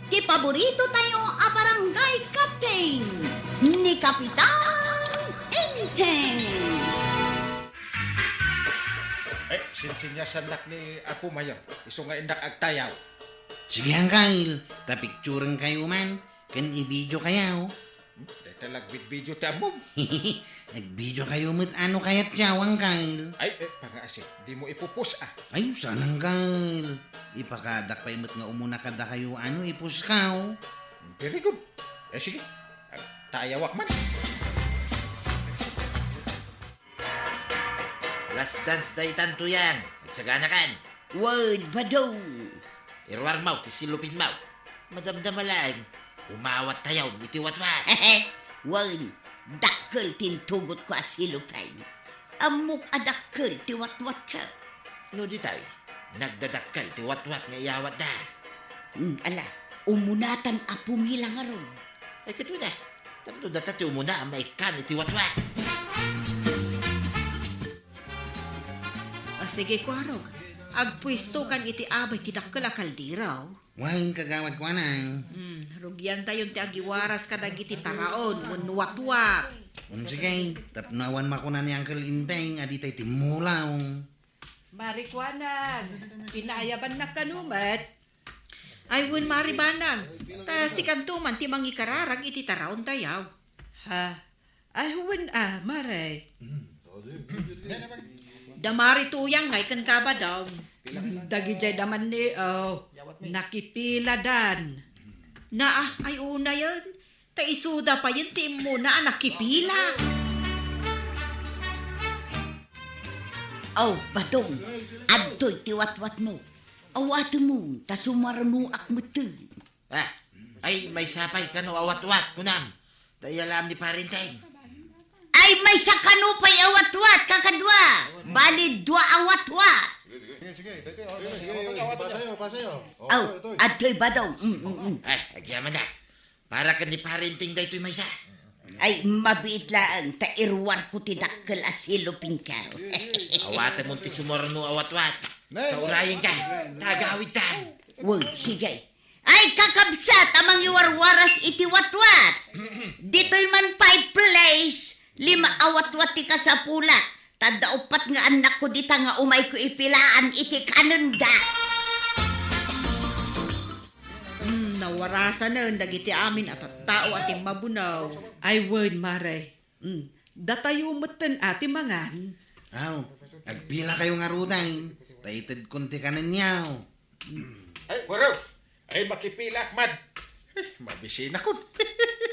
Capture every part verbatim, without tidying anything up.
Ti paborito tayo a barangay captain, ni Kapitan Enteng. Eh, sinsinyasannak ni Apo Mayor, isu nga innak agtayaw. Sige, Angkel, ta picturen kayo man, ken i-video kayo. Hmm, dayta la agbidbidio ti ammom. Agbidio kayo met ano kayat yaw, Angkel. Ay, eh, pangaasi, dimo ipupus, ah. Ay, saan, Angkel? Ipakadak pay met nga umuna kadakayo ano ipus kaw. Very good. Eh, sige. Agtayawak man. Last dance daytan, Tuyang. Agsaganakan. Wen, Badong. Iruarmaw ti silupinmaw. Madamdama laeng, umawat tayaw iti watwat. Wen, dakkel ti intugotko a silupin. Ammok a dakkel ti watwatko. No ditay, nagdadakkel ti watwat nga iyawatda. Hmm, ala, umunatan a pumila ngarud. Ay, ket wen a, tapno data ti umuna a maikkan iti watwat. A, sige, kuarog. Agpuestokan iti abay ti dakkel a kaldero. Wen, kagawad, kuanang. Hmm, rugiantayon ti agiwaras kadagiti taraon wenno watwat. Hmm, sige, tapno awan makuna ni Uncle Enteng a ditay timmulaw. Mari, kuanang, pinaayabannak kano met? Ay, wen, Mari Banang, ta sikanto man ti mangikararag iti taraon tayaw. Ha? Ay, wen a, Mari. Da Mari Tuyang ngay ken ka, Badong. Dagidiay da man ni, oh, nakipiladan. Naa, ay unayen, ta isuda payen ti immuna a nakipila. Oh, Badong, adtoy ti watwatmo. Awatemon, ta sumarunoak metten. Ah, ay, maysa pay kano a watwat, kunam. Ta iyalaam ni Pari Enteng. Ay, maysa kano pay a watwat, kakadua. Bali, dua a watwat. Sige, sige. Sige, sige. Daytoy, oh, sige, sige, sige. Pasayo, pasayo. Oh, ito, ito. Adtoy, Badong. Mm, mm, mm. Eh, agyamanak. Para ken ni Pari Enteng daytoy maysa. Ay, mabiit laeng, ta iruarko ti dakkel a silupinko. Awatemon ti sumaruno a watwat. Ne, ne. Ta urayenka, ta agawidtan. Wen, sige. Ay, kakabsat a mangiwarwaras iti watwat. Ditoy man pay, please. Lima a watwat ti kasapulak. Ta adda uppat nga annakko dita nga umayko ipilaan iti kanenda. Hmm, nawarasanen dagiti amin a tattao a timmabunaw. Ay, wen, Mare. Hmm, datayo metten a ti mangan. Aw, agpilakayo ngaruden, ta itedkon ti kanenyo. Ay, waro! Ay, makipilaak man. Eh, mabisinakon.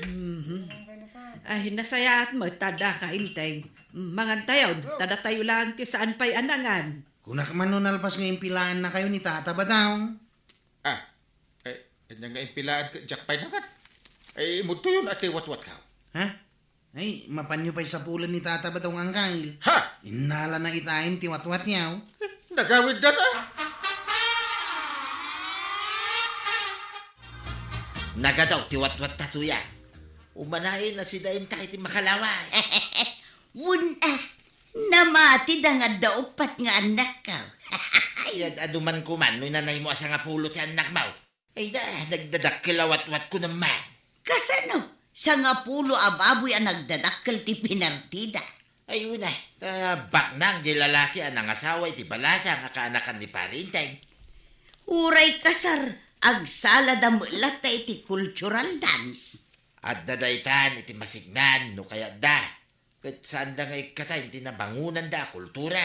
Mhm. Ay, nasayaat met ta addaka, Enteng. Mm, mangantayon, ta datayo laeng ti saan pay a nangan. Kunak man no nalpas nga impilaannakayo ni Tata Badong. Ah, eh, ania nga impilaan ket diak pay nangan? Ay, imudtoyon a ti watwatko. Ha? Ay, mapanyo pay sapulen ni Tata Badong, Angkel. Ha? Innalana itaem ti watwatyo. Nagawiddan a. Nagadaw ti watwatta, Tuyang. Umanayen a sidaenta iti makalawas. Wen a, namatida nga adda uppat nga annakko. Ay, ad-adu man koman no nanaymo a sangapulo ti annakmo. Ay da, nagdadakkel a watwat ko naman. Kasano? Sangapulo a baboy a nagdadakkel ti pinartida. Ay, una, ta baknang di lalaki a nangasawa iti balasang a kaanakan ni Pari Enteng. Uray kasar, agsalada met latta iti cultural dance. Adda daytan iti masignan no kayatda. Ket saanda nga ikkataen ti nabangonanda a kultura.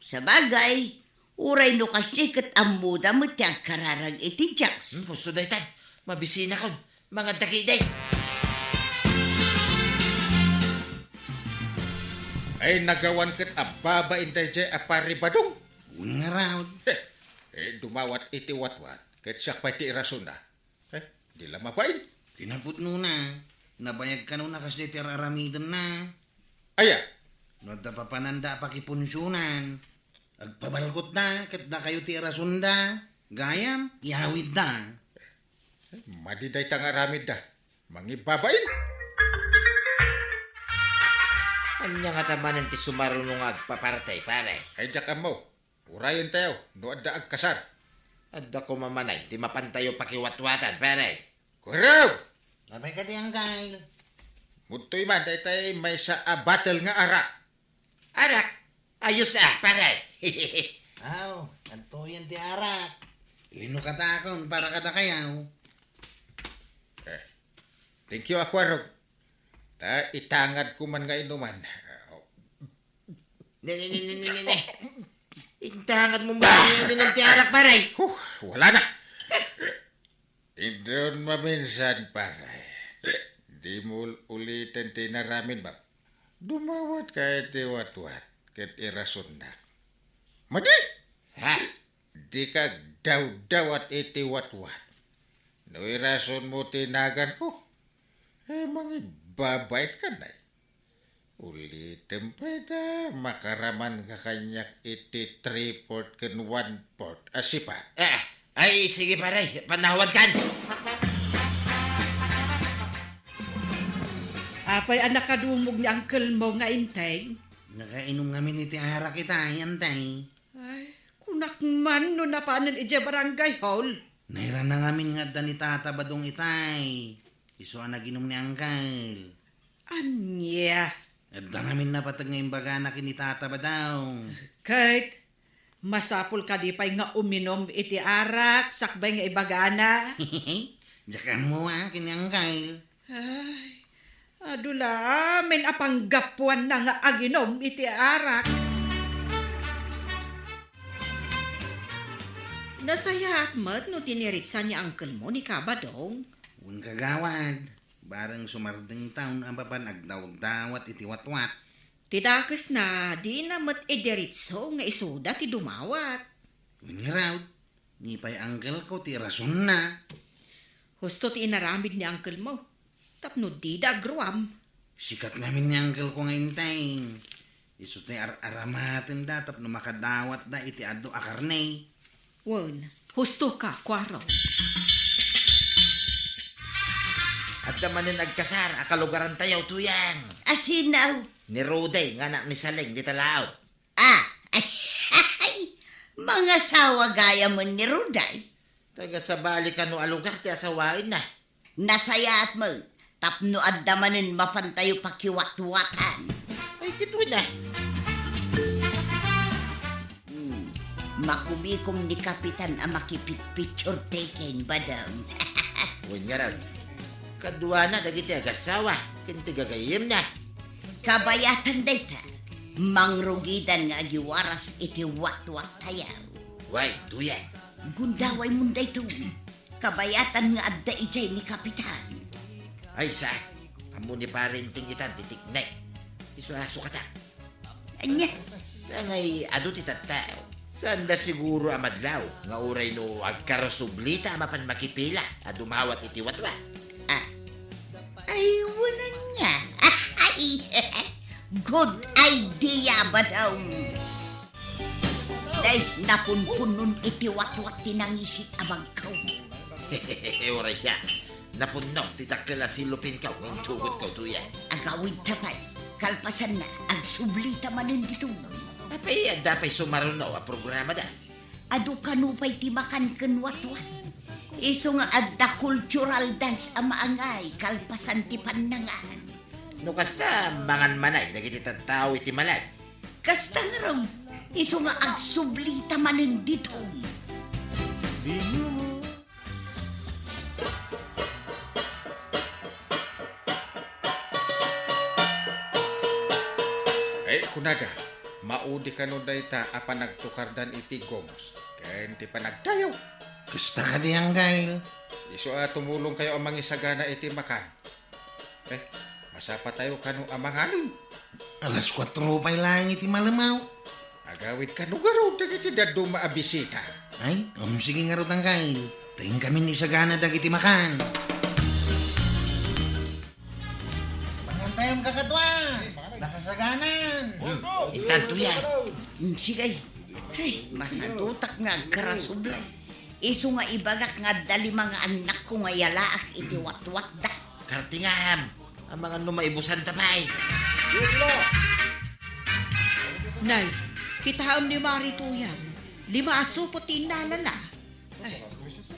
Sabagay, uray no kasdi ket ammoda met ti agkararag iti Dios. Hmm, husto daytan. Mabisinakon. Mangan ta ketdi. Ay, nagawan ket a babain daydiay a Pari Badong. Wen ngarud. Eh, eh, dumawat iti watwat, ket siak pay ti irasonna. Eh, di la mabain. Kinapudnona, nabayag kanona kasdi ti ar-aramidenna. Aya? No adda papananda a pakipunsionan, agpabalkotda, ket dakayo ti irasonda, gayam, iyawidda. Eh, madi dayta nga aramidda. Mangibabain. Ania ngata manen ti sumaruno nga agpapartay, pare? Ay, diak ammo. Urayentayo no adda agkasar. Adda koma manen ti mapantayo pakiwatwatan, pare. Kuraw! Apay kadi, Angkal? Mudtoy man daytay maysa a bottle nga arak. Arak? Ayos a, pare. Aw, adtoyen ti arak. Linukatakon para kadakayaw. Eh, thank you, Aquarog. Ta itangadko man nga inuman. Ne, ne, ne, ne, ne, ne, ne. Intangadmo man nga inuman ti arak, pare. Huh, wala na. Idun maminsan, pare. Dimo uliten ti inaramidmo. Dumawatka iti watwat ket irasonnak. Madi? Ha? Dika agdawdawat iti watwat. No irasonmo ti naganko, eh, mangibbabain kanay. Ulitem pay ta, makaraman ka kaniak iti three-fourth ken one-fourth a sipat. Ah, ay, sige, pare, panawankan. Apay a nakadumog ni uncle mo nga Enteng? Nakainom ngamin iti arak itay, Enteng. Ay, kunak man no napanen idiay barangay hall. Nairana ngamin nga adda ni Tata Badong itay. Isu a naginum ni Angkal. Ania? Adda ngamin napateg nga imbagana ken ni Tata Badong. Ket, masapul kadi pay nga uminum iti arak sakbay nga ibagana? Diak ammo a, ken ni Angkal. Ay, adu la amin a panggapuanna nga aginum iti arak. Nasayaat met no tiniritsan ni uncle mo ni Kabadong. Wen, kagawad, bareng sumardengtaon a mapan agdawdawat iti watwat. Ti dakesna, dina met idiritso nga isuda ti dumawat. Wen ngarud, ni pay uncle ko ti rasonna. Husto ti inaramid ni uncle mo, tapno dida agruam. Sikat ngamin ni uncle ko nga Enteng. Isu ti ar-aramatenda tapno makadawatda iti adu a karne. Wen, husto ka, Kuaro. Adda manen agkasar a kalugarantayo, Tuyang. Asino? Ni Ruday nga anak ni Saleng dita laot. Ah, mangasawa gayam ni Ruday. Taga sabali kano a lugar ti asawaenna. Nasayaat met, tapno adda manen mapantayo pakiwatwatan. Ay, kituen a. Hmm, makumikom ni Kapitan a makipicture taking, Badong. Wen ngarud, kaduana dagiti agasawa ken ti gagayyemna. Kabayatan dayta, mangrugidan nga agiwaras iti watwattayo. Way, Tuyang. Gundawaymo daytoy. Kabayatan nga adda idiay ni Kapitan. Ay, saan? Ammo ni Pare Enteng itan ti teknik. Isu a sukata. Ania? Ngay, adu ti tattao. Saanda siguro a madlaw nga uray no agkarasublita a mapan makipila a dumawat iti watwat. Ah. Ay, wen ania. Ay, good idea, Badong. Day, napunpunon iti watwat ti nangisit a bagko. Uray siak, napunnok ti dakkel a sellophane-ko nga intugot ko, Tuyang. Agawidta pay, kalpasanna, agsublita manen ditoy. Apay, adda pay sumaruno a programada? Adu kano pay ti makan ken watwat. Isu nga adda cultural dance a maangay kalpasan ti pannangan. No kasta, mangan manay dagiti tattao iti malag. Kasta ngarud, isu nga agsublita manen ditoy. Ay, kunada, maudi kano dayta a panagtukardan iti gongs ken ti panagdayaw. Kasta kadi, Anggail? Isu a tumulongkayo a mangisagana iti makan. Eh, masapatayo kano a manganen? Alas kuatro pay laeng iti malem. Agawid kano ngarud dagiti dadduma a bisita. Ay, um, sige ngarud, Anggail. Ta inkamin isagana dagiti makan. Mangantayon, kakadua. Nakasaganan. Intanto yan. Mm, sige. Ay, masadutak nga agkarasubli. Isu nga ibagak nga adda lima nga annakko nga yalaak iti watwatda. Kartingam, amangan no maibusanta pay. Nay, kitaem ni Mari Tuyang, lima a supot ti innalana. Ay,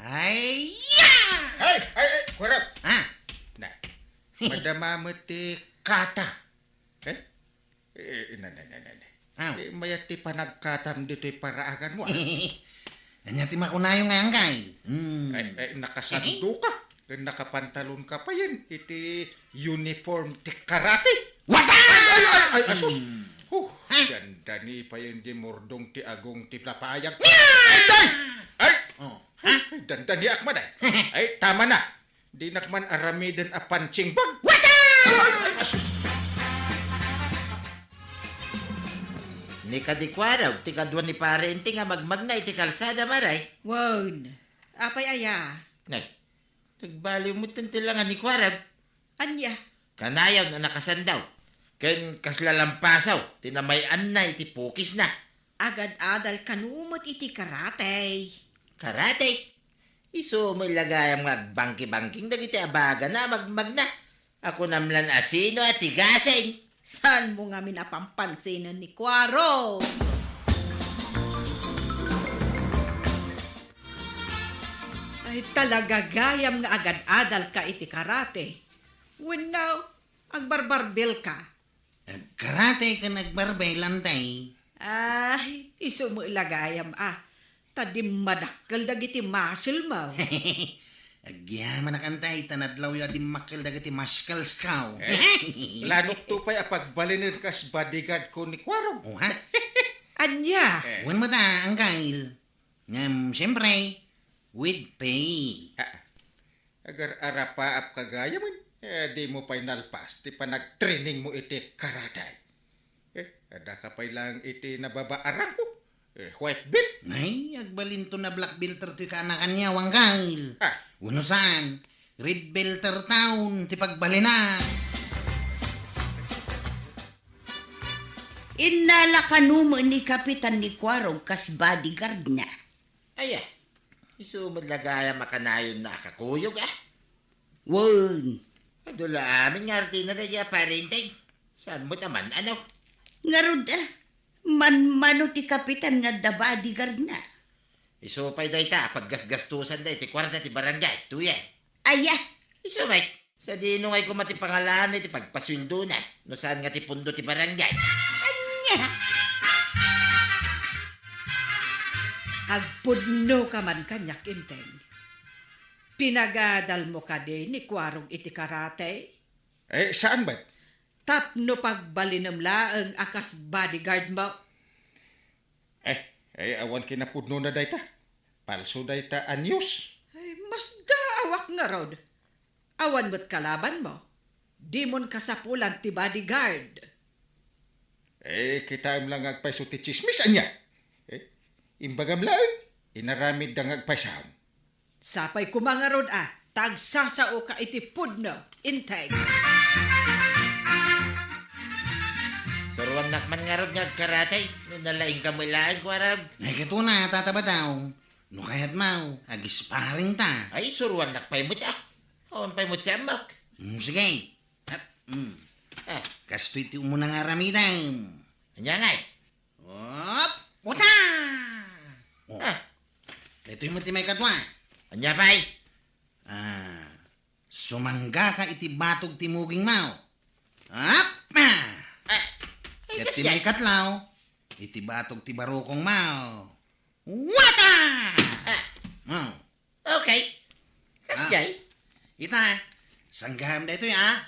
Ay, ya! Ay, ay, ay, Kuwarog! Ah! Na, madama met ti kata. Eh? Eh, na, na, na, na, na. Ah. Eh, mayat ti panagkatam ditoy paraaganmo, ah. Ania ti makunayo nga, Anggail? Hmm. Ay, ay, nakasando ka. Ken nakapantalon ka payen iti uniform ti karate. What? Ay, ay, ay, ay, asus! Hmm. Huh, Ha? dandani payen di murdong ti agong ti lapayag. Ay, ay! Ay! Oh. Ha? Ay, dandaniak man, ay. Ay, tama na. Dinak man aramiden a punching bag. What? Ay, ay, asus! Ni Kadi Kuwarog, ti kadua ni Pare Enteng a magmagna iti kalsada, maray. Wen, apay aya? Nay, nagbaliw met ti langan ni Kuwarog. Ania? Kanayon a nakasandaw. Ken kasla lampasaw ti namay-anna iti pukisna. Agad-adal kano met iti karate. Karate? Isu met la gayam nga agbangkibangking dagiti abagana a magmagna. A kunam lan a sino a tigasen. Saanmo ngamin a pampansinen ni Kuwarog? Ay, talaga gayam nga agad-adal ka iti karate. Wenno, agbarbarbil ka? Agkarate ken agbarbel, Antay. Ay, isu met la gayam, a. Ta dimmadakkel dagiti muscle mo. Agyamanak, Antay, ta nadlawyo a dimmakkel dagiti muscles ko. Eh, lanokto pay a pagbalinen kas bodyguard ko ni Kuwarog. Oh, ha? Ania? Eh. Wen met a, Anggail. Ngem, siyempre, with pay. Ah, agar-arapaap ka gayamen, eh, dimo pay nalpas ti panagtrainingmo iti karate. Eh, adda ka pay laeng iti nababaarangko. Eh, white belt. Ay, agbalinto na black belt toy kaanakan, Anggail. Ah. Wenno saan, red belt taon ti pagbalina. Innala kano met ni Kapitan ni Kuwarog kas bodyguard na. Aya, isu met la gayam a kanayonna a kakuyog, a. Wen. Adu la amin nga artina dayta a Pare Enteng. Saan met a man-ano? Ngarud, a, manmano ti kapitan nga adda bodyguard na. Isu pay dayta a paggasgastusanda iti kuarta ti barangay, tuyen. Aya. Isu met. Sadino ngay koma ti pangalaan iti pagpasueldona, no saan nga ti pundo ti barangay? Ania? Agpudno ka man kaniak, Enteng. Pinagadalmo kadi ni Kuwarog iti karate? Eh, saan met? Tapno pagbalinem laeng a kas bodyguard mo. Eh, eh, awan kinapudnona dayta. Palso dayta a news. Ay, masdaawak ngarud. Awan met kalabanmo. Dimon kasapulan ti bodyguard. Eh, kitaem la nga agpayso ti tsismis, ania? Eh, imbagam laeng, inaramidda nga agpaysaem. Sapay koma ngarud a, ta agsasaoka iti pudno, Enteng. Suruannak man ngarud nga agkarate, no nalaingka met laeng, Kuwarog. Ay, katuna, Tata Badaw. No kayatmo, ag-sparring ta. Ay, suruannak pay met a. Awan pay met ti ammok. Mm, sige. Ah, mm. Ah. Kastoy ti umuna nga aramidem. Ania ngay? Op! Puta! Oh. Ah. Daytoy met ti maikadua. Ania pay? Ah, sumanggaka iti batog ti mugingmo. Op! Ah! Ah. Ay, ket ti kasdiay. Maikatlo, iti batog ti barukongmo. Wata! Ah. Oh. Okay. Kasdiay? Ah. Ita, sanggam daytoy, a.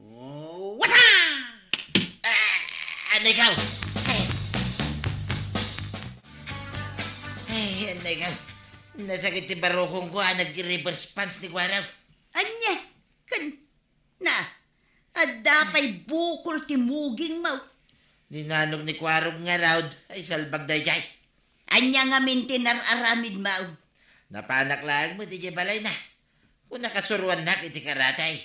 Oh, wata! Ah, anay ka! Ay. Ay, anay ka! Nasakit ti barukongko a, nag-reverse punch ni Kuwarog. Ania? Ken Na, adda pay bukol ti mugingmo. Ni nanok ni Kuwarog ngarud, ay salbag daydiay. Ania ngamin ti nar-aramidmo? Napanak laeng met idiay balayna. Kunana, suruannak iti karate.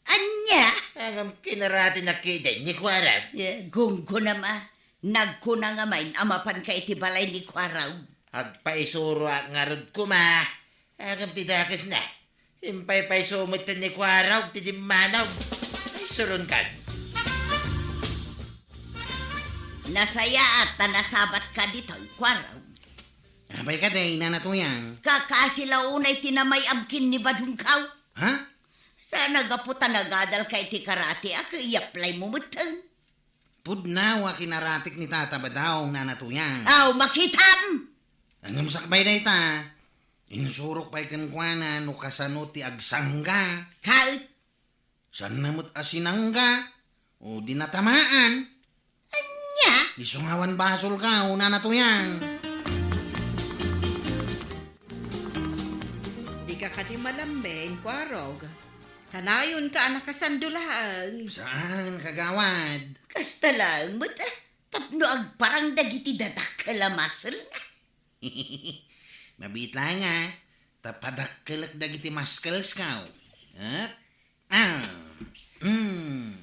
Ania? Ngem kinaratenak ketdi ni Kuwarog. Eh, gunggonam a. Nagkuna ngamin a mapanka iti balay ni Kuwarog. Agpaisuroak ngarud koma. Ngem ti dakesna, impaypayso met ni Kuwarog ti dimmanog. Ay, suronkan. Nasayaat ta nasabatka ditoy, Kuwarog. Apay kadi, Nana Tuyang? Kakasi la unay ti namay-ab ken ni Badongkaw. Ha? Saan a gapu ta nagadalka iti karate a ket i-apply mo metten. Pudno a kinaratek ni Tata Badong, Nana Tuyang. Aw, makitam! Ngem sakbay dayta, insurok pay kenkuana no kasano ti agsangga. Ket? Saanna met a sinangga, o di natamaan. Ania? Isu nga awan basolka, Nana Tuyang. Dika kadi malambing, Kuarog. Kanayonka a nakasando laeng. Saan, kagawad? Kasta laeng met, ah, tapno agparang dagiti dadakkel a muscle. Mabiit laeng, ah, ta padakkelek dagiti muscles ko. Ah? Ah. Hmm.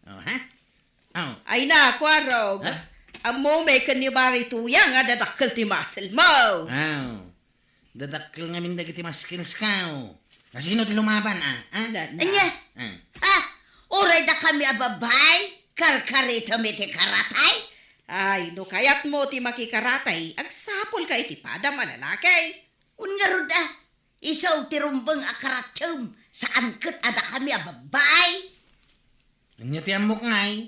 Oh, ha? Oh. Ay na, Kuarog. Ha? Ammom ken ni Mari Tuyang a dadakkel ti muscle mo. Oh. Dadakkel ngamin dagiti muscles ko. Asino ti lumaban, ah? Ah? Na, na. Ania? Ah. Ah, uray dakami a babay, karkaretem iti karate? Ay, no kayatmo ti makikarate, agsapulka iti padam a lalaki. Wen ngarud, ah, isu ti rumbeng a karatem, saan ket a dakami a babbai. Ania ti ammok ngay?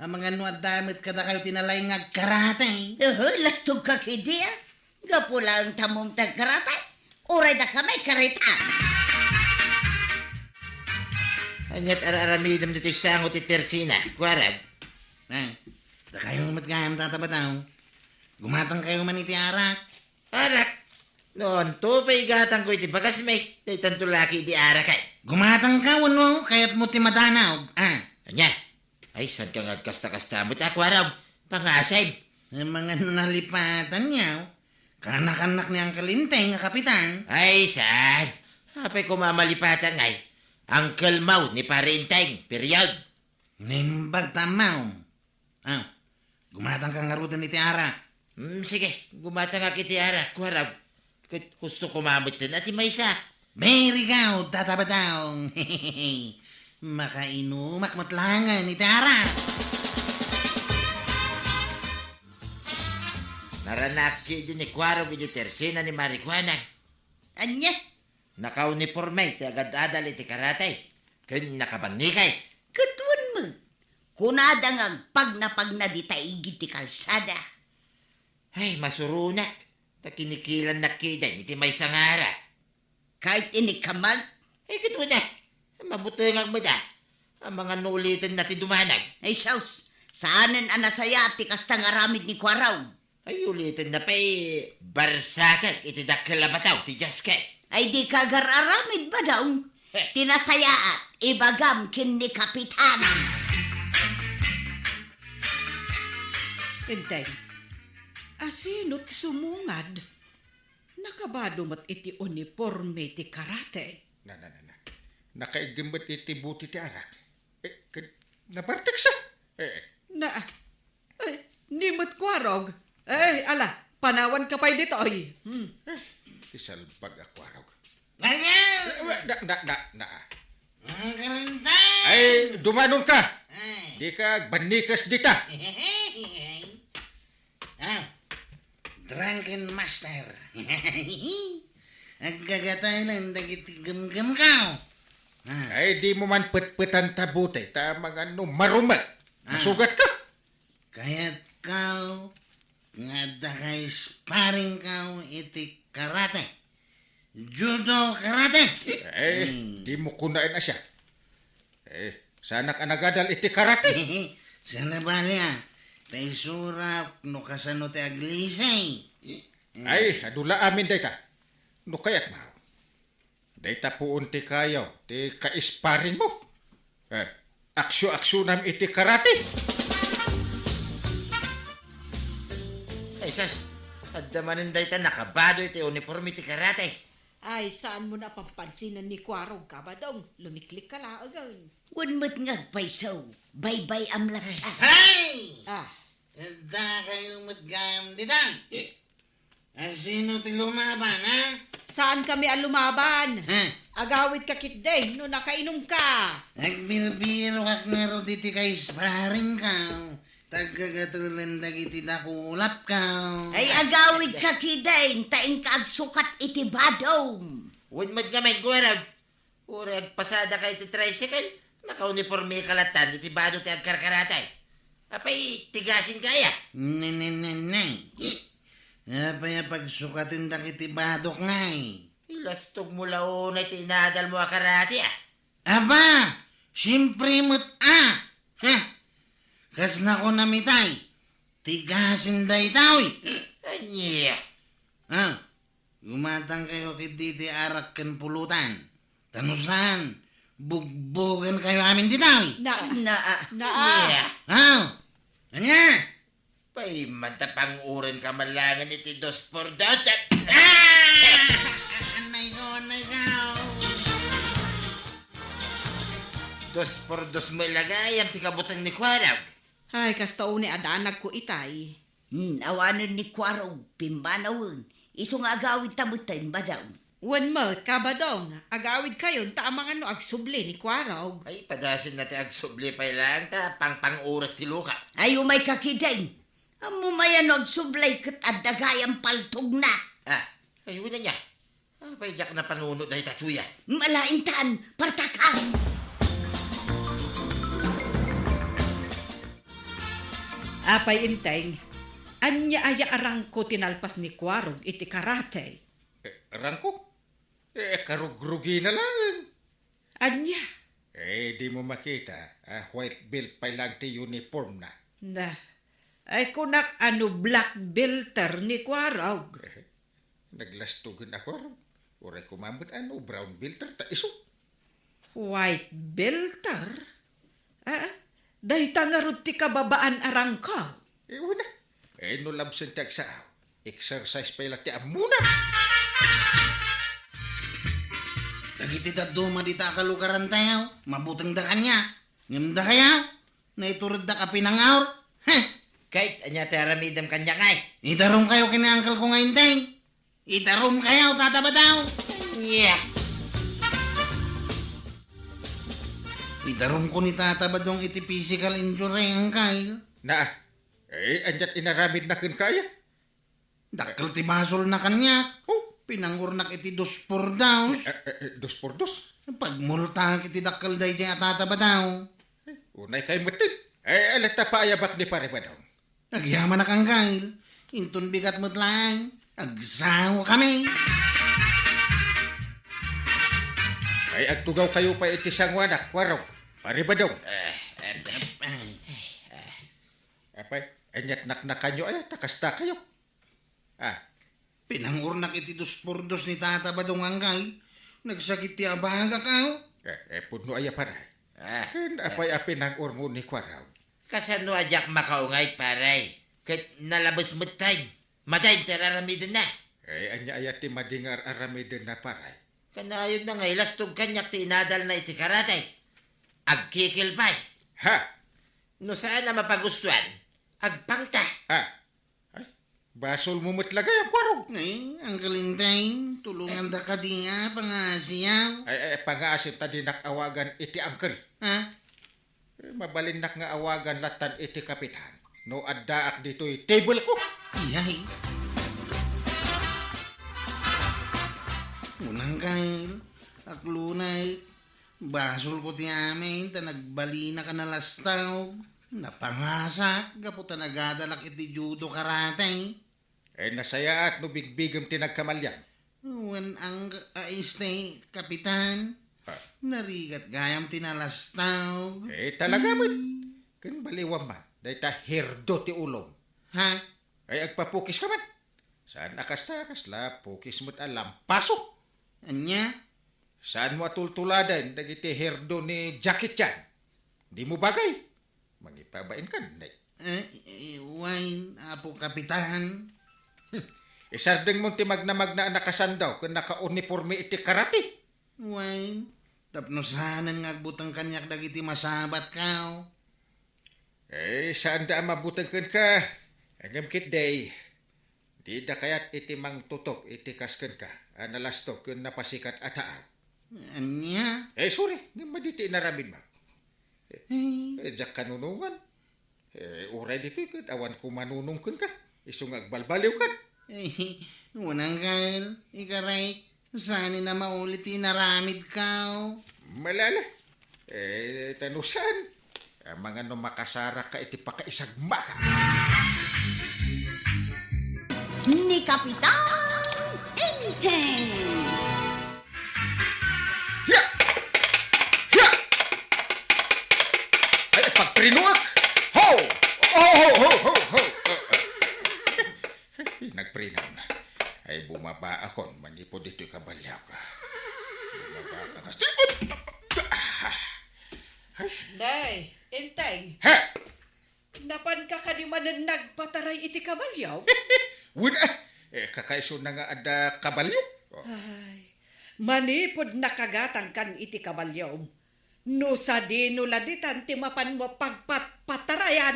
Amangan no adda met kadakayo ti nalaing nga agkarate. Ehe, lastogka kadi, ah. Gapu laeng ta ammom ti agkarate, uray dakami karate. Ania ti ar-aramidem ditoy sango ti tersina, Kuarog? Eh, dakayo met gayam, Tata Badong. Gumatangkayo man iti arak. Arak? No, anto pay igatangko iti bagasmi? Daytanto la ketdi arak, ay. Gumatangka wenno kayatmo ti madanaw, ah? Ania? Ay, saanka nga agkasta-kasta met, Kuarog? Pangasem. Amangan no nalipatanyo. Kanak-anak ni Uncle Enteng a kapitan. Ay, saan? Apay koma a malipatak ngay? Uncle mo ni Pare Enteng, period. Naimbag ta ammom. Ah, gumatangka ngaruden iti arak. Hmm, sige, gumatangak iti arak, Kuarog. Ket husto koma metten a ti maysa. Very good, Tata Badong. Makainumak met laengen iti arak. Naranak ketdi ni Kuarog iti tersina ni Mari Kuanang. Ania? Nakauniporme ti agad-adal iti karate, ken nakabannikes. Ket wen met, kunada nga agpagnapagna dita igid ti kalsada. Ay, masuronak, ta kinikilannak ketdin iti maysa nga arak. Ket inikkamak? Ay, ket wen a, mabutengak met a. Amangan no ulitenna ti dumanag. Ay, sus, saanen a nasayaat ti kasta nga aramid ni Kuarog. Ay, ulitenna pay, barsakek iti dakkel a bataw ti diaske. Ay, dika agar-aramid, Badong. Heh. Ti nasayaat, ibagam ken ni Kapitan. Enteng, asino ti sumungad? Nakabado met iti uniporme ti karate. Na, na, na, na. Nakaiggem met iti buti ti arak. Eh, ken-, nabarteksa. Eh. Na, eh, ni met Kuarog. Eh, ala, panawanka pay ditoy. Hmm. Eh, ti salbag a Kuarog. Daniel! Eh, na, na, na, na. Ang kalintay! Ay, dumanonka! Ay. Dika agbannikes dita. Ah, drunken master. Aggagatayan dagiti gemgemko. Ah. Ay, dimo man petpetan ta buti, ta amangan no marumek. Ah. Masugatka. Kayatko nga adda kay sparringko iti karate. Judo karate. Eh, hmm. Dimo kunaen a siak. Eh, saanak a nagadal iti karate. Saan a bali, ah. Ta isurak no kasano ti aglisay. Eh. Ay, adu la amin dayta. No kayatmo. Dayta puon ti kayo, ti ka-sparring mo. Eh, aksio-aksionam iti karate. Ay, sus, adda manen dayta nakabado iti uniforme ti karate. Ay, saanmo a pampansinan ni Kuarog, Kabadong. Lumiklikka laengen. Wen met nga agpayso, baybay-am latta. Ay! Ah. Adda kayo met gayam dita. Asino ti lumaban, ha? Saankami a lumaban. Ha? Agawidka ketdi no nakainumka. Agbirbirokak ngarud iti ka-sparringko. Taggagatulen dagiti dakulapko. Ay, agawidka kidin, ta inka agsukat iti badom. Wen met ngamin, Kuarog. Uray agpasadaka iti tricycle, nakaunipormeka lattan iti bado ti agkarkarate. Apay, tigasinka aya? Ne, ne, ne, ne. Apay a pagsukatendak iti badok ngay? Ilastogmo la unay ti inadalmo a karate, a. Aba, siempre met, a. Ha? Kasla kunam itay, tigasin daytoy. Ania? A, gumatangkayo ketdi iti arak ken pulutan. Ta no saan, bugbogenkayo amin ditoy. Na, Na, na, na, Ania? A, ania? Pay, manta pangurenka man laengen iti dos por dos. Ah! Anay ko, anay ko. Dos por dos met la gayam ti kabuteng ni Kuarog. Ay, kasta unay a danagko itay. Hmm, awanen ni Kuarog, pimmanawen. Isu nga agawidta met ta imbadaw. Wen met, Kabadong, agawidkayon ta amangan no agsubli ni Kuarog. Ay, padasinna ti agsubli pay laeng ta pangpangurek ti luka. Ay, umayka kidin. Ammom aya no agsubli ket adda gayam paltogna. A, ay, wen ania. Apay diak napanuno dayta tuya? Malaintan, partakan! Apay, Enteng, ania aya a rangko ti nalpas ni Kuarog iti karate? Eh, rangko? Eh, karugrugina laeng. Ania? Eh, dimo makita a white belt pay laeng ti uniformna. Na, ay kunak a no black belter ni Kuarog. Eh, naglastogen a Kuarog. Uray koma met a no brown belter ta isu. White belter? Ah, dayta ngarud ti kababaan a rangko. Eh, wen a. Eh, no labsen ti agsao, exercise pay la ti ammona. Dagiti dadduma dita a kalugarantayo, mabutengda kaniak. Ngem dakayo, naitureddak a pinangaur. Heh! Ket ania ti aramidem kaniak ngay? Idarumkayo ken ni uncle ko nga Enteng. Idarumkayo, Tata Badong. Yeah. Idarumko ni Tata Badong iti physical injury, uncle. Na, eh, aniat inaramidna kenka aya? Dakkel ti basolna kaniak. Oh. Pinangurnak iti dos por dos. Eh, eh, eh, dos por dos? Pagmultak iti dakkel daydiay a Tata Badong. Eh, unay kay metten. Eh, alata paayabak ni Pare Badong. Agyamanak, uncle. Inton bigat met laeng, agsao kami. Ay, agtugawkayo pay iti sangoanak, Kuarog, Pare Badong. Eh, eh, eh, eh. Apay, aniat naknakanyo aya ta kastakayo? Ah. Pinangurnak iti dos por dos ni Tata Badong, uncle. Nagsakit ti abagak, aw. Eh, eh, pudno aya, pare. Ah, ken eh. Apay a pinangurmo ni Kuarog? Kasano a diak makaungay, pare? Ket nalabes metten. Madain ti araramidenna. Eh, ania aya ti madi nga ar-aramidenna, pare? Kanayonna nga ilastog kaniak ti inadalna iti karate. Agkikil pay. Ha? No saan a mapagustuan, agpangta. Ha? Ay, basolmo met la gayam, Kuarog. Ay, Uncle Enteng, tulonganda kadi a pangaasiyo. Ay, ay, pangaasi ta dinak awagan iti uncle. Ha? Eh, mabalinnak nga awagan lattan iti kapitan no addaak ditoy table ko. Iyay. Uncle, aklunay, basolko ti amin ta nagbalinaka a nalastog. Napangasak gapu ta nagadalak iti judo karate. Eh, nasayaat no bigbigem ti nagkamalian. Wen ang, ah, este, Kapitan. Ah. Narigat gayam ti nalastog. Eh, talaga met. Hmm. Ken baliwam man, dayta herdo ti ulom. Ha? Ay, agpapukis ka man. Saan a kasta, kasla pukis met a lampaso. Ania? Saanmo a tultuladen dagiti herdo ni Jackie Chan? Dimo bagay. Mangipabain ka, nay. Eh, eh, wen, Apo Kapitan. Hmm. Isardengmo ti magna-magna a nakasandaw ken nakauniporme iti karate. Wen, tapno saanen nga agbuteng kaniak dagiti masabatko. Eh, saanda a mabuteng kenka. Ngem ketdi, dida kayat iti mangtutop iti kas kenka a nalastog ken napasikat a taaw. Ania? Eh, sorry, ngem madi ti inaramidmo. Eh. Eh, diak kanunongan. Eh, uray ditoy ket awan ko manunong kenka. Isu nga agbalbaliwkan. Eh, unang kael, ikaray, saan a maulit ti inaramidko. Malala. Eh, ta no saan, amangan no makasarakka iti pakaisagmaka. Ni Kapitan Enteng. Hiya! Hiya! Ay, pagprinuak! Ho! Ho, ho, ho, ho, ho! Nagprinaw na. Ay, bumaba akon manipod ditoy kabalyaw ka. Bumaba ka. Ay! Nay, Enteng. Ha? Napanka kadi manen nagpataray iti kabalyo? Wen, ah, eh, kakaisuna nga adda kabalyo. Oh. Ay, manipod nakagatangkan iti kabalyo. No sadino la ditan ti mapan mo pagpatpatarayan?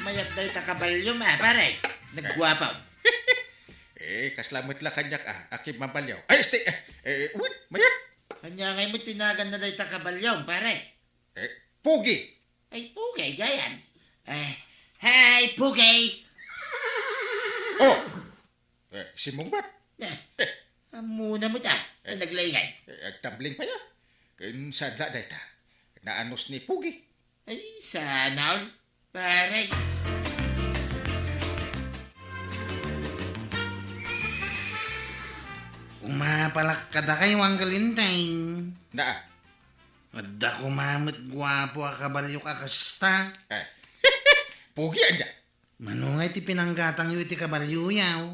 Mayat dayta kabalyo, ma, pare. Nagguapo. Eh, kasla met la kaniak, ah, a kimmabalyo. Ay, este, eh, eh, wen, mayat. Ania ngay met ti naganna dayta kabalyo, pare? Eh, Pugi. Ay, Pugi, gayan. Eh, hey, Pugi! Oh! Eh, simmungbat. Eh, Eh. Ammona met, ah. Eh. Ay, naglaingay. Eh, agtambling pay, ah. Ken saan la dayta? Naanus ni Pugi. Ay, saan all, pare. Umapalak kadakayo, Uncle Enteng. Naa. Adda koma met guapo a kabalyok a kasta. Eh. Pugi, ania? Mano ngay ti pinanggatangyo iti kabalyoyo?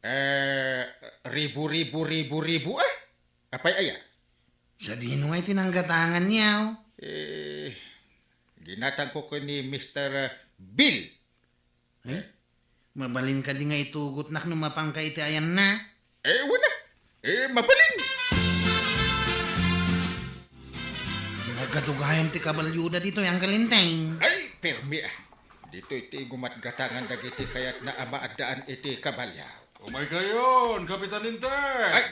Eh, ribu, ribu, ribu, ribu, ah? Apay aya? Sadino ngay ti nanggatanganyo? Eh, ginatangko ken ni Mister Bill. Eh? Mabalin kadi nga itugotnak no mapanka iti ayanna? Eh, wen a. Eh, mabalin. Nagatugayan ti kabalyoda ditoy, Uncle Enteng. Ay, permi, ah. Ditoy ti gumatgatangan dagiti kayatna a maaddaan iti kabalyo. Umaykayon, Kapitan Enteng. Ay.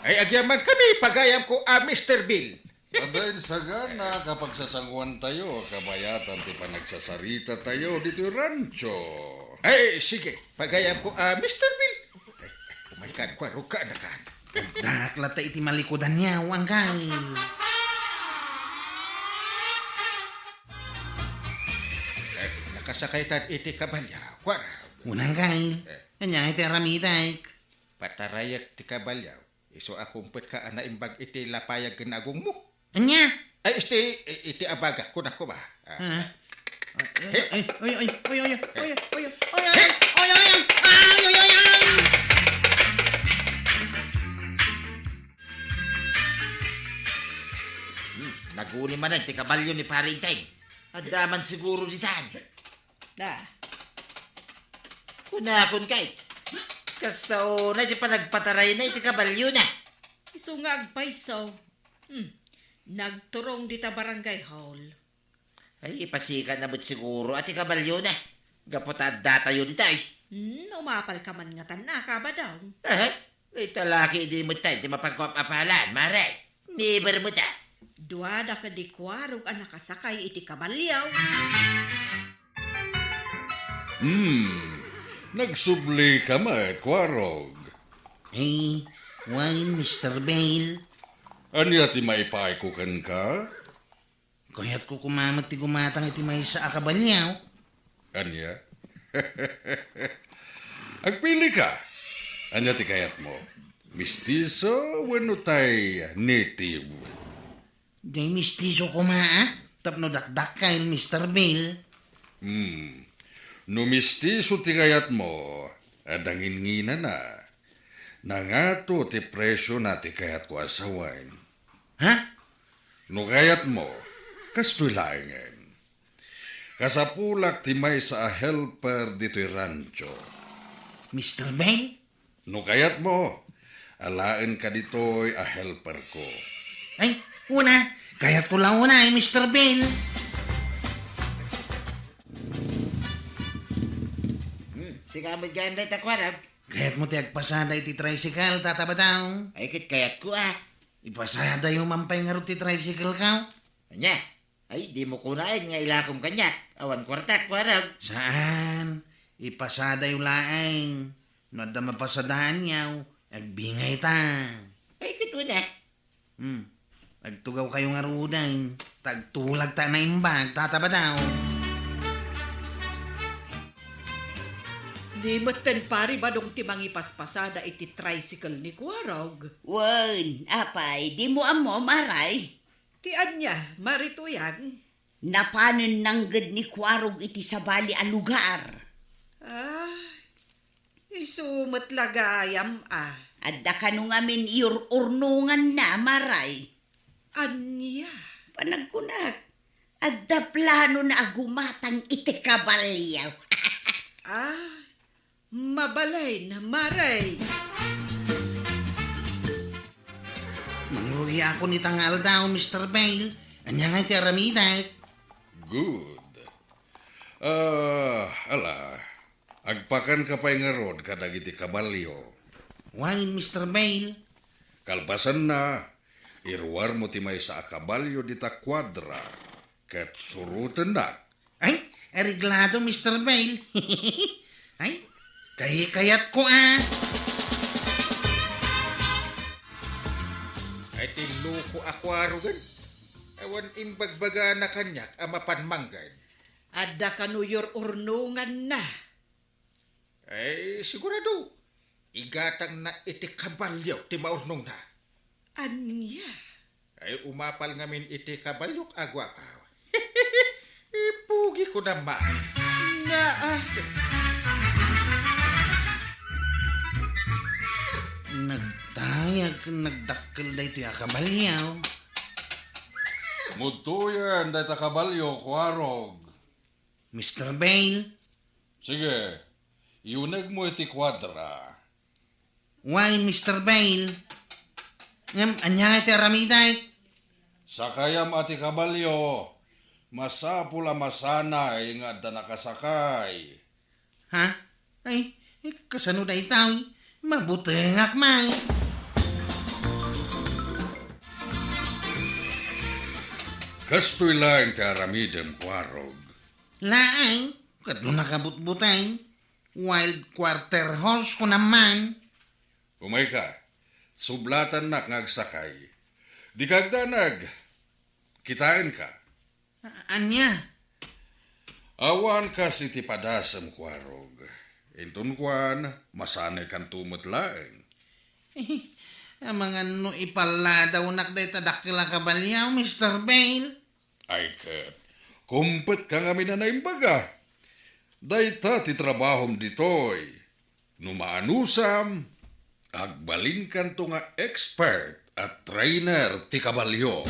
Ay, agyamankami, pagayamko a Mister Bill. Adda insagana a kapagsasanguantayo a kabayatan ti panagsasarita tayo ditoy rancho. Ay, sige, pagayamko a Mister Bill. Ay, umaykan, kuarog ka, anakan. Addaak latta iti malikudanyo, Uncle. Ay, nakasakaytan iti kabalyo, kuarog. Unang, Uncle. Eh. Ania ngay ti aramidek? Patarayek ti kabalyo. Isu a kumpetka a naimbag iti lapayag ken agongmo. Ania? Ay, isti, i-, iti abaga, kunak koma. Ah. Ah. He? Ay, ay, ay. Hmm, naguli manen ti kabalyo ni Pare Enteng. Adda man siguro ditan. Da. Kunakon ket, kasta unay ti panagpatarayna iti kabalyona. Isu nga agpayso. Hmm. Nagturong dita barangay hall. Ay, ipasikatna met siguro a ti kabalyona. Gapu ta addatayo ditoy. Hmm, umapalka man ngatan a, Kabadong. Aha. Dayta laki idi met ti mapagkuap-apalan, mare. Never met a. Duada kadi kuarog a nakasakay iti kabalyo. Hmm, nagsublika met, kuarog. Eh, wen, Mister Bill. Ania ti maipayko kenka? Kayatko koma met ti gumatang iti maysa a kabalyo. Ania? Agpilika. Ania ti kayatmo? Mistiso wenno tay native? Diay mistiso koma, a? Tapno dakdakkel, Mister Bill. Hmm. No mistiso ti kayatmo, adda nginnginana. Nangato ti presiona ti kayatko a sawen. Ha? No kayatmo, kastoy laengen. Kasapulak ti maysa a helper ditoy rancho. Mister Bill? No kayatmo, alaenka ditoy a helperko. Ay, una, kayatko la unay, Mister Bill. Hmm, sika met gayam dayta, kuarog. Kayatmo ti agpasada iti tricycle, Tata Badong? Ay, ket kayatko, a. Ipasadayo man pay ngarud ti tricycle-ko. Ania? Ay, dimo kunaen nga ilakom kaniak. Awan kuartak, Kuarog. Saan? Ipasadayo laeng. No adda mapasadaanyo, agbingayta. Ay, ket wen a. Hmm. Agtugawkayo ngaruden. Ta agtulagta a naimbag, tatabadaw. Ni metten, pare, badong ti mangipaspasada iti tricycle ni Kuarog. Wen, apay, dimo ammo, Maray? Ti ania, Mare Tuyang? Napanen nangged ni Kuarog iti sabali a lugar. Ah, isu met la gayam a. Adda kano ngamin iur-urnonganna, Maray? Ania? Panagkunak, adda planona a gumatang iti kabalio. Ah, mabalin, Maray. Mangrugiakon ita nga aldaw, Mister Bale. Ania ngay ti aramidek? Good. Ah, ala, agpakanka pay ngarud kadagiti kabalio. Wen, Mister Bale. Kalpasanna, iruarmo ti maysa a kabalio dita kuadra, ket surotennak. Ay, areglado, Mister Bale. Ay, kay-, kayatko a. Ay, ti loko a Kuarogen. Awan imbagbagana kaniak a mapan mangged. Adda kano iur-urnonganna. Ay, sigurado, igatangna iti kabalio ti maurnongna. Ania? Ay, umapal ngamin iti kabaliok a guapaw. Ipugiko naman. Naa. Nagtayag ken nagdakkel daytoy a kabalio. Mudtoyen dayta kabalio, Kuarog. Mister Bale? Sige, iunegmo iti kuadra. Wen, Mister Bale. Ngem, ania ti aramidek? Sakayam a ti kabalio. Masapul a masanay nga adda nakasakay. Ha? Ay, eh, kasano daytoy? Mabutengak man. Kastoy laeng ti aramidem, Kuarog. Laeng, ket no nakabutbuteng, wild quarter horse ko naman. Umayka, sublatannak nga agsakay. Dika agdanag, kitaenka. A-, ania? Awan kas iti padasem, Kuarog. Inton kuan, masanaykanto met laeng. Amangan no ipalladawnak dayta dakkel a kabalio, Mister Bale. Ay ket, kumpetka ngamin a naimbaga. Dayta ti trabahom ditoy. No maanusam, agbalinkanto nga expert a trainer ti kabalio.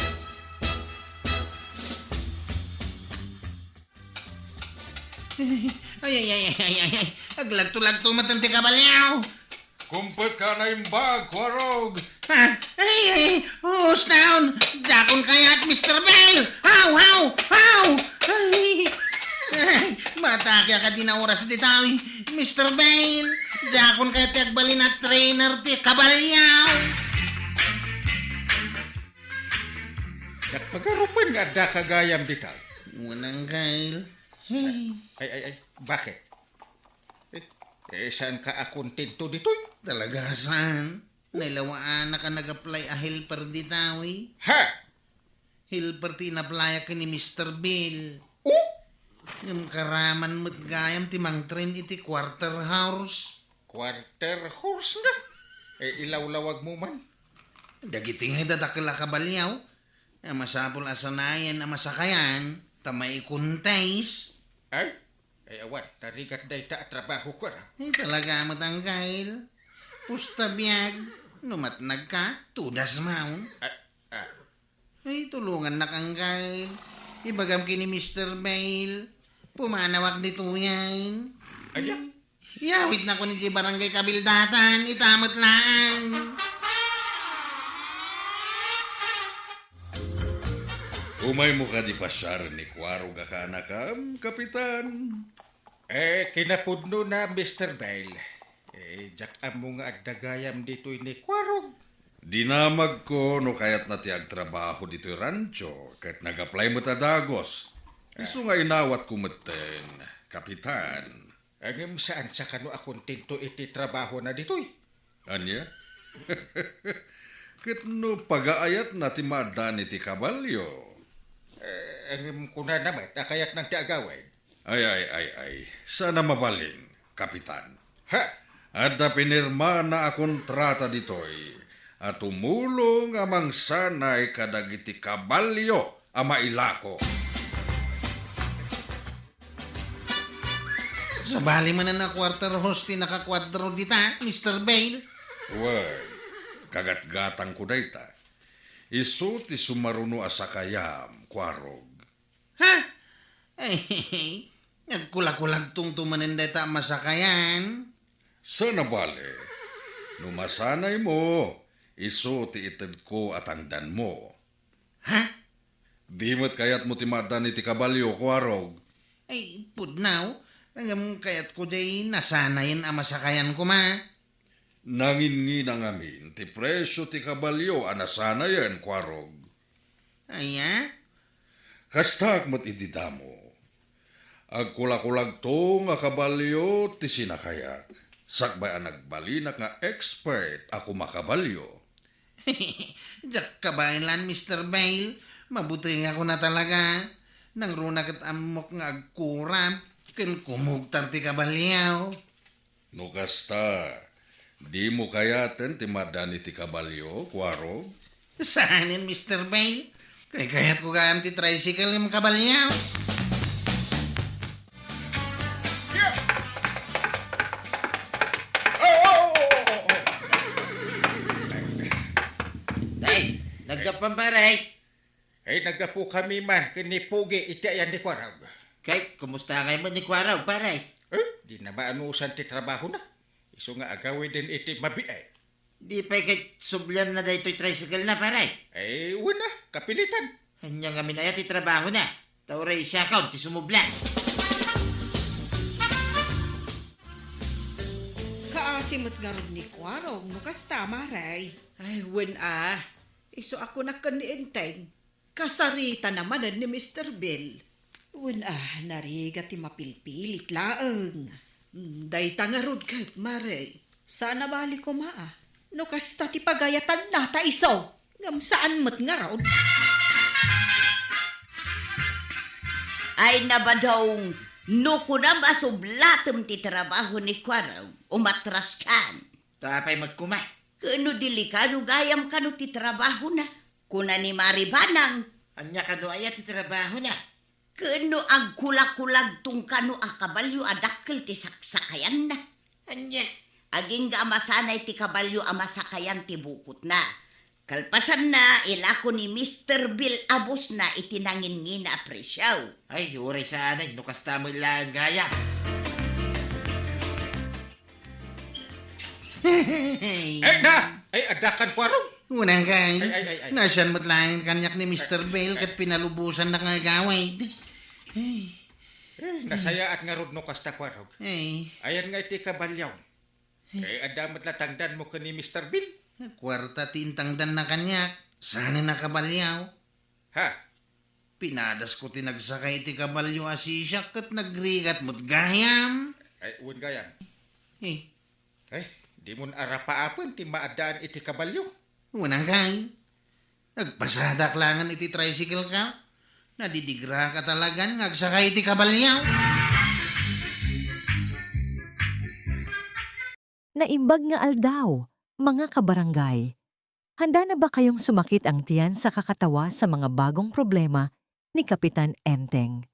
Ay, ay, ay, ay, ay, ay. Aglagto-lagto met ti kabalio. Kumpetka a naimbag, Kuarog. Ha? Ay, ay, hustaon. Diakon kayat, Mister Bale. Haw, haw, haw. Ay, ay, matake a kadin a oras ditoy, Mister Bale. Diakon kayat ti agbalin a trainer ti kabalio. Diak pagarupen nga adda ka gayam ditoy. Wen, Angkel. Hey. Ay, ay, ay. Bakit? Eh, eh, saanka a kontento ditoy? Talaga, saan? Nailawaanak a nag-apply a helper ditoy. Ha? Helper ti in-applyak ken ni Mister Bale. Oh? Ngem karaman met gayam ti mangtrain iti quarter horse. Quarter horse nga? Eh, ilawlawagmo man. Dagiti nga dakkel a kabalio a masapul a sanayen a masakayan ta maikontest. Ay, Ay, awan, narigat dayta a trabaho, Kuarog. Ay, talaga met, Angkel. Pusta biag, no matnagka, tudas maon. Ah, ah. Ay, tulongannak, Angkel. Ibagam ken ni Mister Bale. Pumanawak ditoyen. Ania? Iyawidnak idiay barangay kabildatan, ita met laeng. Umaymo kadi pasiaren ni Kuarog a kaanakam, Kapitan? Eh, kinapudnona, Mister Bale. Eh, diak ammo nga adda gayam ditoy ni Kuarog. Dinamagko no kayatna ti agtrabaho ditoy rancho, ket nag-apply met a dagus. Isu nga inawatko metten, Kapitan. Ngem saan sa kano a kontento iti trabahona ditoy? Ania? Ket no pagaayatna ti maaddaan iti kabalio? Eh, ngem kunana met a kayatnan ti agawid. Ay, ay, ay, ay. Saan a mabalin, Kapitan. Ha? Adda pinirmana a kontrata ditoy a tumulong a mangsanay kadagiti kabalio a mailako. Sabali manen a quarter horse ti nakakuadro dita, Mister Bale. Wen, kagatgatangko dayta. Isu ti sumaruno a sakayam, Kuarog. Ha? Ay, nagkulakulagtongto manen dayta a masakayan. Saan a bale, no masanaymo, isu ti itedko a tangdanmo. Ha? Di met kayatmo ti maaddaan iti kabalio, Kuarog? Ay, pudno. Ngem kayatko diay nasanayen a masakayan koma. Nanginnginangamin ti presio ti kabalio a nasanayen, Kuarog. Aya? Kastak met idi damo. Agkulakulagtong a kabalio ti sinakayak, sakbay a nagbalinak nga expert a kumakabalio. Diak kabaelan, Mister Bale. Mabutengak koma talaga. Nangruna ket ammok nga agkurap ken kumugtar ti kabalio. No kasta, dimo kayaten ti maaddaan iti kabalio, Kuarog? Saanen, Mister Bale. Kaykayatko gayam ti tricycle ngem kabalio. Ay, naggapuan, pare. Ay, naggapu kami man ken ni Pugi iti ayan ni Kuarog. Kay, kumusta ngay met ni Kuarog, pare? Eh, di na maanusan ti trabahona. Isu nga agawiden iti mabiit. Di pay ket sublianna daytoy tricycle na, pare? Ay, wen a, kapilitan. Ania ngamin aya ti trabahona? Ta uray siakon ti sumubli. Kaasi met ngarud ni Kuarog no kasta, mare. Ay, wen a. Isu a kunak ken ni Enteng. Kasaritana manen ni Mister Bill. Wen a, narigat ti mapilpilit laeng. Hmm, dayta ngarud ket, mare. Saan a bale koma a. No kasta ti pagayatanna ta isu, ngem saan met ngarud. Ay, nabadong, no kunam a sublatem ti trabaho ni Kuarog, umatraskan. Ta apay met koma? Ken no delikado gayam kano ti trabahona, kuna ni Mari Banang. Ania kano aya ti trabahona? Ken no agkulakulagtong kano a kabalio a dakkel ti saksakayanna. Ania? Agingga a masanay ti kabalio a masakayan ti bukotna. Kalpasanna, ilako ni Mister Bill a bossna iti nanginnginana a presio. Ay, uray saanen, no kasta met laeng gayam. Ay, na! Ay, adda kan Kuarog. Unang kay. Ay, ay, ay, ay. Nasian met laeng kaniak ni Mister Bill ket pinalubosannak nga agawid. Ay. Eh, nasayaat ngarud no kasta, Kuarog. Ay. Ayan nga iti kabalio. Eh, adda met la tangdanmo ken ni Mister Bill. Kuarta ti intangdanna kaniak. Saanen a kabalio. Ha? Pinadasko ti nagsakay iti kabalio a sisiak ket nagrigat met gayam. Ay, wen gayam. Eh. Ay, dimon arapaapen ti maaddaan iti kabalio. Wen a kay. Nagpasadak laengen iti tricycle ka. Nadidigraka talagan nga agsakay iti kabalio. Naimbag nga aldaw, mga kabarangay. Handa na ba kayong sumakit ang tiyan sa kakatawa sa mga bagong problema ni Kapitan Enteng?